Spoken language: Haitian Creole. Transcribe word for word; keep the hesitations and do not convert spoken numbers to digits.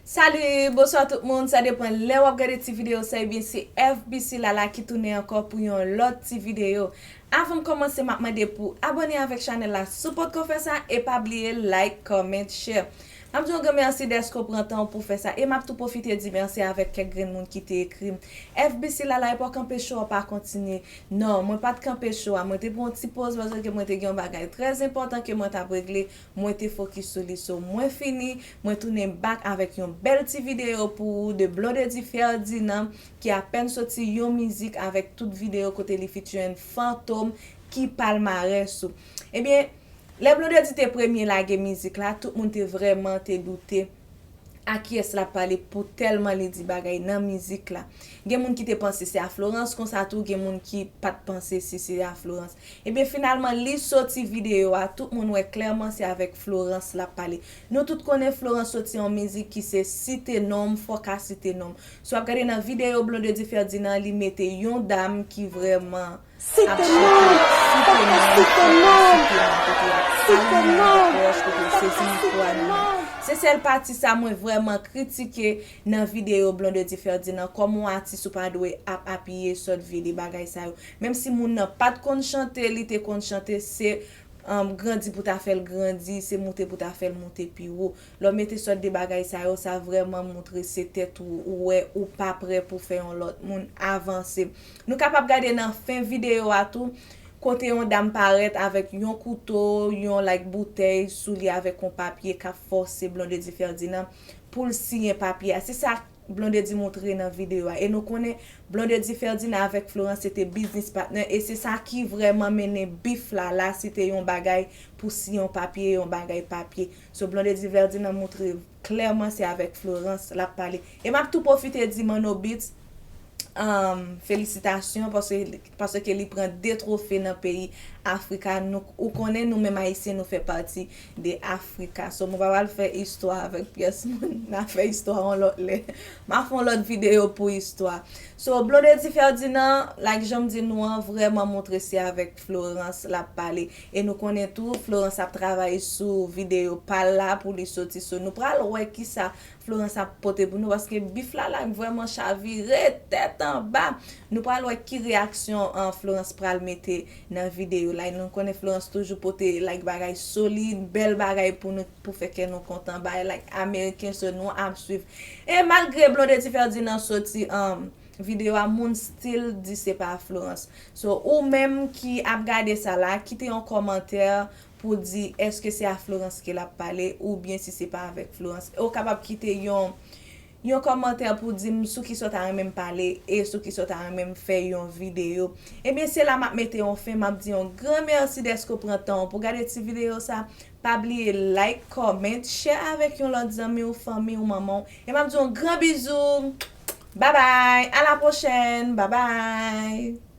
Salut, bonswa tout moun, sa depann lè w ap gade ti videyo sa, ebyen se F B C Lala ki tounen ankò pou yon lòt ti videyo. Avan m kòmanse, m ap mande pou abòne avèk chanèl la si w potko fè sa, e pa bliye like, comment, share. M ap di w yon gran mèsi dèske w pran tan w pou fè sa, e m ap tou pwofite di mèsi avèk kèk grenn moun ki te ekri m. F B C Lala, e pa w kanpe cho a, pa kontinye. Non, mwen pa t kanpe cho a, mwen te pran yon ti poz paske mwen te gen yon bagay trè enpòtan ke mwen t ap regle, mwen te fokis sou li. So, mwen fini, mwen tounen back avèk yon bèl ti videyo pou ou de Blondedy Ferdinand, ki apèn soti yon mizik avèk tout videyo kote li featuring Fantom, ki palmarès ou. Ebyen, lè Blondedy te premye lage mizik la, tout moun te vrèman te doute a kiyès l ap pale pou tèlman li di bagay nan mizik la. Gen moun ki te panse se a Florence, konsa tou gen moun ki pa t panse si se a Florence. Ebyen, finalman, li soti videyo a, tout moun wè klèman se avèk Florence l ap pale. Nou tout konnen Florence soti yon mizik ki se Site Non M, Fòk a Site Non M. Si w ap gade nan videyo Blondedy Ferdinand, li mete yon dam ki vrèman ap chante Site Non M, Fòk a Site Non M, kote y ap salye nan pwòch, kote l sezi mikwo a nan men. Se sèl pati sa mwen vrèman kritike nan videyo Blondedy Ferdinand. Kòm yon atis, ou pa dwe ap apiye sòt vye de bagay sa yo. Menm si moun nan pa t konn chante, li te konn chante, se um, grandi pou ta fè l grandi, se moute pou ta fè l moute pi wo. Lè w mete sòt de bagay sa yo, sa vrèman montre se tèt ou, ou wè ou pa prè pou fè yon lòt moun avanse. Nou kapab gade nan fen videyo a tou, kote yon dam parèt avèk yon kouto, yon like boutèy sou li avèk yon papye k ap fòse Blondedy Ferdinand pou l siyen papye a. Se sa Blondedy montre nan videyo a. E nou konnen Blondedy Ferdinand avèk Florence se te biznis patnè, e se sa ki vrèman mennen bif la. La, se te yon bagay pou siyen yon papye, yon bagay papye. So, Blondedy Ferdinand montre klèman se avèk Florence l ap pale. E m ap tou pwofite di Manno Beats, um, felisitasyon, paske, paske li pran de twofe nan peyi Afrika. Nou, ou konnen nou menm Ayisyen, nou fè pati de Afrika. So, mwen pa pral fè istwa avèk pyès moun. N a fè istwa yon lòt lè. M a fè yon lòt videyo pou istwa. So, Blondedy Ferdinand, like jan m di nou an, vrèman montre se avèk Florence l ap pale. E nou konnen tou, Florence ap travay sou videyo pa l la pou li soti. So, nou pral wè kisa Florence ap pote pou nou, paske bif la, like, vrèman chavire tèt anba. Nou pral wè ki reyaksyon, an, Florence pral mete nan videyo la. E nou konnen Florence toujou pote, like, bagay solid, bèl bagay pou nou, pou fè kè nou kontan, bagay, like, ameriken, so nou ap swiv. E malgre Blondedy Ferdinand soti, um, videyo a, moun still di se pa Florence. So, ou menm ki ap gade sa la, kite yon kòmantè pou di èske se a Florence ke l ap pale oubyen si se pa avèk Florence. E ou kapab kite yon, yon kòmantè pou di m sou kisa w ta renmen m pale e sou kisa w ta renmen m fè yon videyo. Ebyen, se la m ap mete yon fen. M ap di yon gran mèsi dèske w pran tan w pou gade ti videyo sa. Pa bliye like, comment, share avèk yon lòt zanmi w, fanmi w, manman w. E m ap di yon gran bizou. Babay! A la pwochèn! Babay!